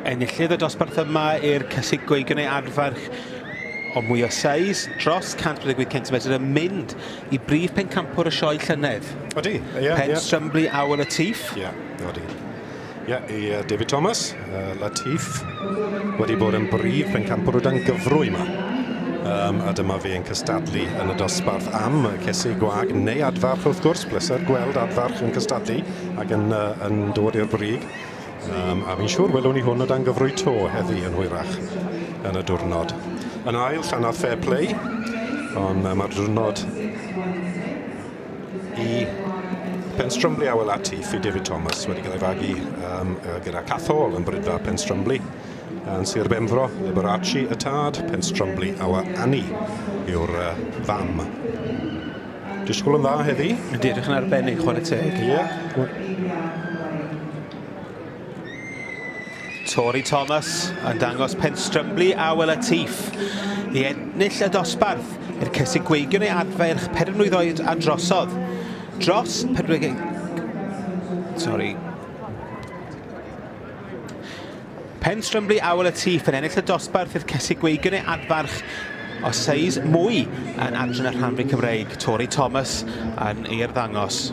Enillydd y dosbarth yma i'r cysig gweigion neu adfarch o mwy o seis, dros 148 cm yn mynd i brif pencampwr y sioe llynedd. Odi, ie. Pen Strumbley Awel Latif. Ie, odi. Ie, i David Thomas, Latif, wedi bod yn brif pencampwr o dan gyfrwy yma. A dyma fi yn cystadlu yn y dosbarth am y cesig gwag neu adfarch wrth gwrs, bleser gweld adfarch yn cystadlu ac yn dod i'r brig. A fi'n siŵr welwn ni hwn o dan gyfrwy to heddi yn hwyrach yn y diwrnod. Yn ail, Llanarth Fair Play, ond mae'r diwrnod i Penstrumbley Awel Latif i David Thomas wedi cael ei fagu gyda Cathol yn Brydfa Penstrumbley yn Sir Benfro. Liberace y tad, Penstrumbley Awel Annie yw'r fam. Disgwyl yn dda heddi. Ydy, edrych yn arbennig, chwarae teg. Ie. Tori Thomas yn dangos Penstrumbley Awel Latif i ennill y dosbarth i'r cysig gweigion ei adferch 4 mlwydd oed a drosodd. Dros 40... Sorry. Penstrumbley Awel Latif yn ennill y dosbarth i'r cysig gweigion ei adfarch o seis mwy yn adran y rhanfu Cymreig. Tori Thomas yn ei arddangos.